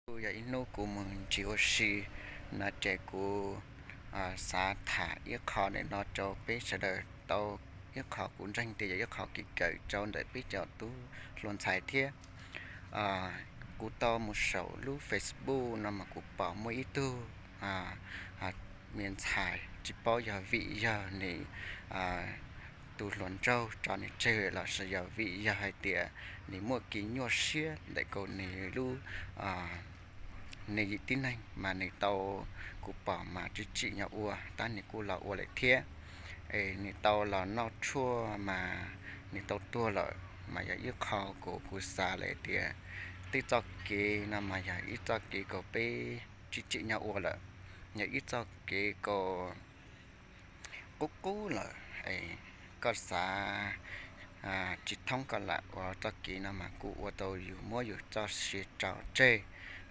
Kuj yog ib hnub kuv mus ntsis ua si no ces kuv xav tham ib qho ntawm no rau peb sawv daws tau, ib qho kuv ntseeg tias yog ib qho kev kawm rau ntawm peb cov tub hluas ntxhais thiab. Kuv tau mus saum lub Facebook no mas kuv pom muaj ib tug me ntxhais, tsis paub yog vim yog nws tus hluas nraug tso nws tseg los sis yog vim yog hais tias nws muaj kev nyuaj siab ntawm nkaus nws lub nws yim tib neeg mas nws tau, kuv pom mas tsis tsim nyog ua tab nws kuj los ua lawm thiab. Es nws tau los noj tshuaj mas nws tau tuag lawm, mas yog ib qho kuv, kuv xav lawm tias tej txoj kev no mas yog ib txoj kev kom peb tsis tsim nyog ua lawm, yog ib txoj kev kom qub qub lawm. Koj xav tsis thoob koj lam ua txoj kev no mas kuj ua tau yus muab yus txoj sia tso tseg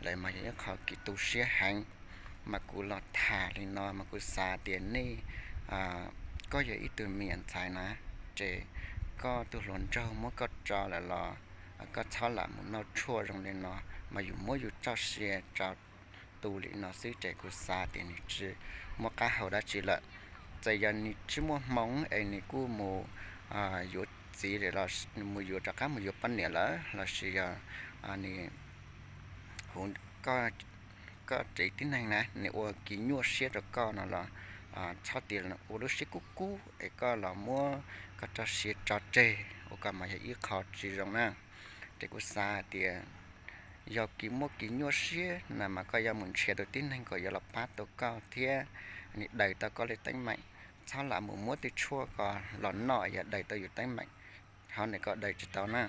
lawm mas yog ib qho kev tu siab heev. Mas kuv los tham li no mas kuv xav tias nej, koj yog ib tug me nyuam ntxhais na, ces koj tus hluas nraug muab koj tso lawm los koj txhob lam mus noj tshuaj zoo li no, mas yus muab yus txoj sia tso tu li no xwb ces kuv xav tias nws tsis muaj qab hau dab tsi lawm. Txawm yog nws tsis muaj hmoo es nws kuj mus yuav txiv lawm los mus yuav rov qab mus yuav poj niam lawm los sis yog nws hu koj tsev tib neeg na nws ua kev nyuaj siab rau koj no los txhob tias ua lub siab kub kub es koj los muab koj txoj sia tso tseg ua koj mas yog ib qho tsis zoo na. Ces kuv xav tias yog kev muaj kev nyuaj siab na mas koj yuav mus nrhiav tus tib neeg kom yuav los pab tau koj thiab nws daws tau koj li teeb meem. Txhob lam mus muab tej tshuaj ko los noj yog daws tau yus teeb meem, ho nws koj daws tsis tau na.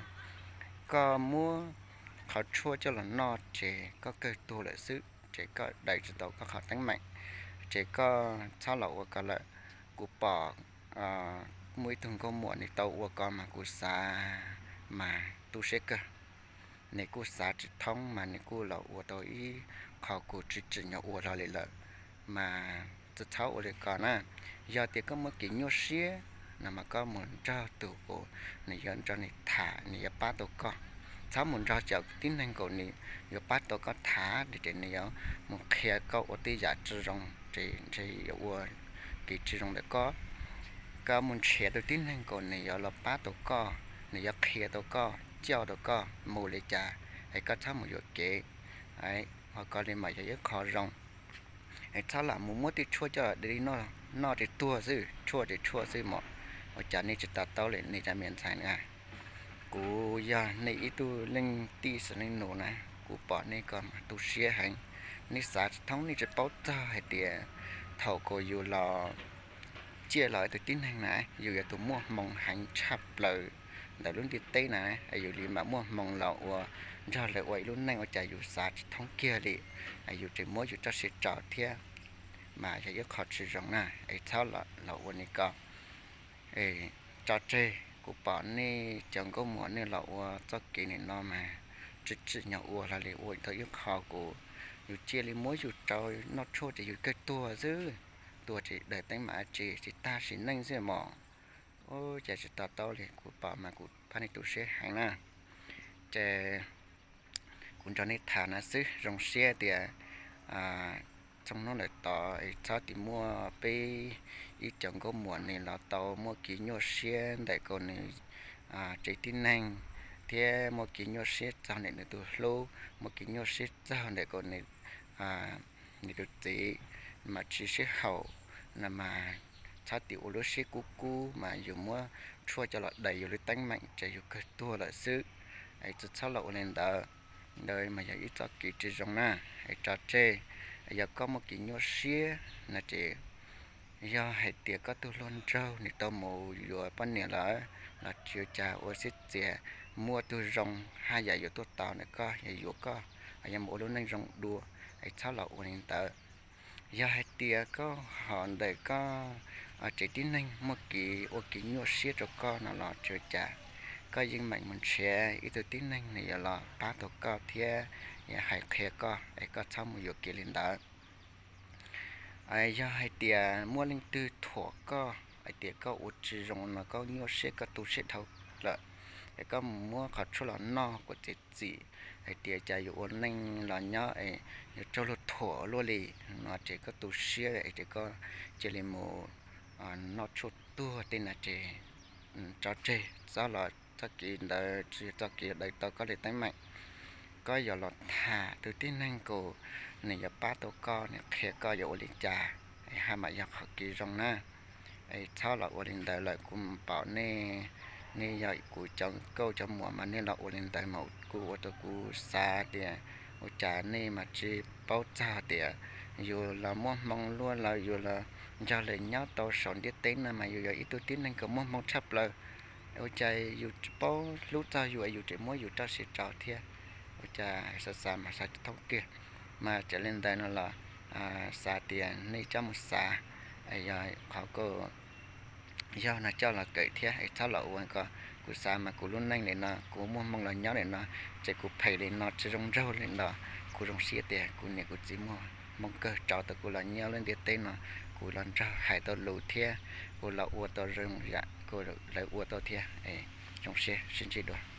Koj muab qhov tshuaj coj los noj ces koj kawg tuag lawm xwb ces koj daws tsis tau koj qhov teeb meem. Ces koj txhob los ua ko lawm. Kuv pom muaj ib tug nkauj muam nws tau ua ko mas kuv xav mas tu siab kawg. Nws kuj xav tsis thoob mas nws kuj los ua tau ib qho kuv tsis tsim nyog ua hlo li lawm. Mas txhob ua li ko na. Yog tias koj muaj kev nyuaj siab no mas koj mus nrog tus uas nws yuav nrog nws tham nws yuav pab tau koj. Txhob mus nrog cov tib neeg nkaus nws yuav pab tau koj tham ces nws yuav mus qhia koj ua tej yam tsis zoo ces ntshe yuav ua kev tsis zoo ntawm koj. Koj mus nrhiav tus tib neeg nkaus nws yuav los pab tau koj, nws yuav qhia tau koj coj tau koj mus li cas es koj txhob mus yuam kev. Ho ko li mas yog ib qho zoo. Es txhob lam mus muab tej tshuaj coj los noj, noj ces tuag xwb, tshuaj ces tshuaj xwb mas. Ua cas nej tsis to taub li nej cov me ntxhais na? Kuv yog nej ib tug leej tij xeem leej nus na, kuv pom nej ko mas tu siab heev. Nej xav tsis thoob, nej tsis paub txog hais tias thaum uas yus los ciaj los ib tug tib neeg na yus yog tus muaj hmoo heev tshaj plaws ntawm lub ntiaj teb na, yus li mam muaj hmoo los ua nrog lawv ua ib lub neej ua cas yus xav tsis thoob kiag li. Yus tseem muab yus txoj sia tso thiab mas yog ib qho tsis zoo na, es txhob los ua li ko. Tso tseg, kuv pom nej cov nkauj muam nej los ua txoj kev nim no mas tsis tsim nyog ua hlo li, ua tau ib qho kuv, yus cia li muab yus rau noj tshuaj ces yus kawg tuag xwb, tuag ces daws teeb meem dab tsi, tsis tag sim neej xwb mos. Ua cas tsis to taub li, kuv pom mas kuv pab nej tu siab heev na. Ces kuv nrog nej tham no xwb, zoo siab tias txog hnub ntawm tod txhob tim muaj peb ib cov nkauj muam nws los tau muaj kev nyuaj siab ntawm nkaus nws tsev tib neeg, thiab muaj kev nyuaj siab txog ntawm nws tus hlub, muaj kev nyuaj siab txog ntawm nkaus nws tus txiv, mas tsis sib haum no mas txhob tim ua lub siab kub kub mas yus muab tshuaj coj los daws yus lub teeb meem ces yus kawg tuag lawm xwb. Es txhob los ua li ntawd, ntawd mas yog ib txoj kev tsis zoo na. Es tso tseg, yog koj muaj kev nyuaj siab no ces yog hais tias koj tus hluas nraug nws tau mus yuav poj niam lawm los tsis ua cas, ua siab txias, muaj tug zoo haj yam yuav tuaj tos ntawm koj, yog yuav koj, yog mus ua lub neej zoo dua, es txhob los ua li ntawd. Yog hais tias koj ho ntawm koj tsev tib neeg muaj kev ua kev nyuaj siab rau koj no los tsis ua cas, koj yeej meem mus nrhiav ib tug tib neeg nws yuav los pab tau koj thiab yuav hais qhia koj, es koj txhob mus yuam kev li ntawd. Yog hais tias muaj leej twg thuam koj hais tias koj ua tsis zoo no, koj nyuaj siab, koj tu siab dhau lawm, es koj mus muab qhov tshuaj los noj kom txiav txim, hais tias cas yuav ua neej los nyob es yuav raug luag thuam luaj li no ces koj tu siab es ces koj cia li mus noj tshuaj tuag tej na ces tso tseg, txhob los txoj kev ntawd tsis yog txoj kev daws tau koj li teeb meem. Koj yuav los tham tus tib neeg kom nws yuav pab tau koj, nws qhia koj yuav ua li cas, haj mam yog qhov kev zoo na. Es txhob los ua li ntawd lawm, kuv pom nej, nej yog kuv cov nkauj cov muam mas nej los ua li ntawd mas kuj ua rau kuv xav tias ua cas nej mas tsis paub txog tias yus los muaj hmoo luaj lawm, yus los nrog lawv nyob tau saum ntiaj teb no mas yus yog ib tug tib neeg uas muaj hmoo tshaj plaws. Ua cas yus tsis paub hlub txog yus es yus tseem muab yus roj siv rau thiab? Ua cas xav xav mas xav tsis thoob kiag. Mas txawm li ntawd no los xav tias nej coj mus xav, yog qhov kom yog no coj los kawm thiab es txhob los ua ko. Kuv xav mas kuv lub neej li no, kuv muaj hmoo los nyob li no, ces kuv phem li no tsis zoo nraug li no. Kuv zoo siab tias kuv niam kuv txiv muaj hmoo kawg tso tau kuv los nyob lub ntiaj teb no, kuv los nrog hais tau lus thiab kuv los ua tau zoo yam lawv ua tau thiab. Zoo siab, sib ntsib dua.